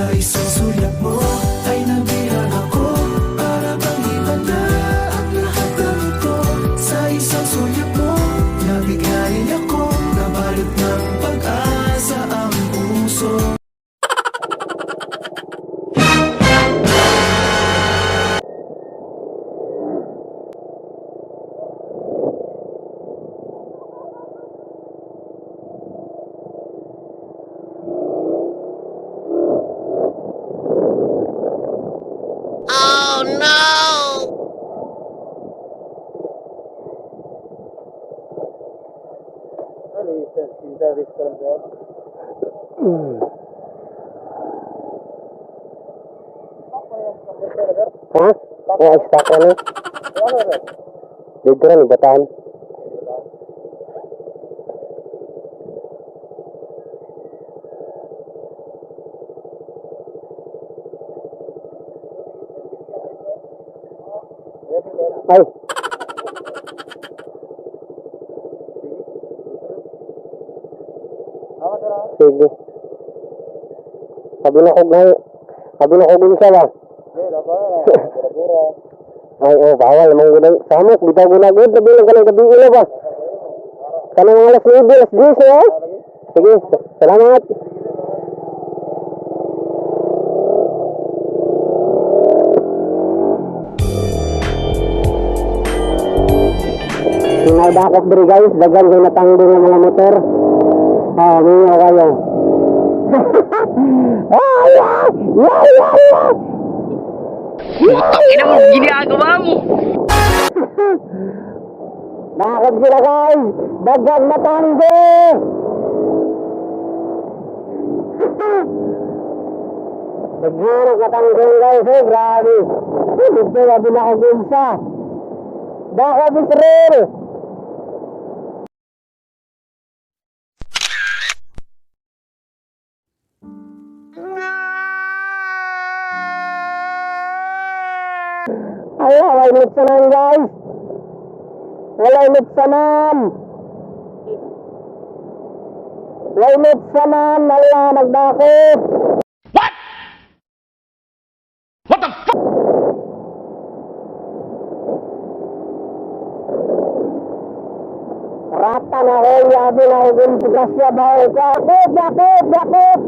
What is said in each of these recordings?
Sa isang sulyap mo ay nabihag ako. Para bang iba na ang lahat ng ito. Sa isang sulyap mo, nabighani ako. Nabalot ng pag-asa ang puso. Ha? Oo, stock ano? Dito rin, bataan. Ay. Sige. Sabi na ko ngay, sabi na ko gunsa ba? Ay, oh, bawal naman gud. Samok, bitaw gunagod, labi lang kanang gabi ila ba? Kanang mga alas 9, alas 10, oh. Sige, salamat. Sinay dakop diri guys, daghan kay natangdong ng mga motor. Ah, mingaw kayo. Ay, ay, ay, ay, ay. Putang ina mo, ginagawa mo. Bakit sila guys? Daghan matanggo! Daghan matanggo guys, eh, grabe. Eh, dito sabi na ako gunsa. Dakop Israel! Ay, walay lipsanan guys. Walay lipsanan. Walay lipsanan. Wala, nagdakop. What? What the fuck? Rata na ko, yabi na ko, grasya ba ako? Dakop, dakop, dakop!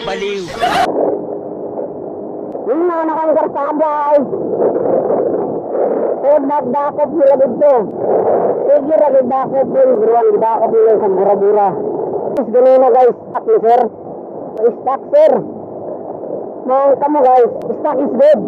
Baliw. Yun na nakang karsada guys. Eh, nagdakop sila dito. Sige, ra gidakop yun. Buruan, gidakop nila sa bura-bura. Guys, ganun na guys. Stock ni sir. Stock sir. Mga kamo guys, stock is good.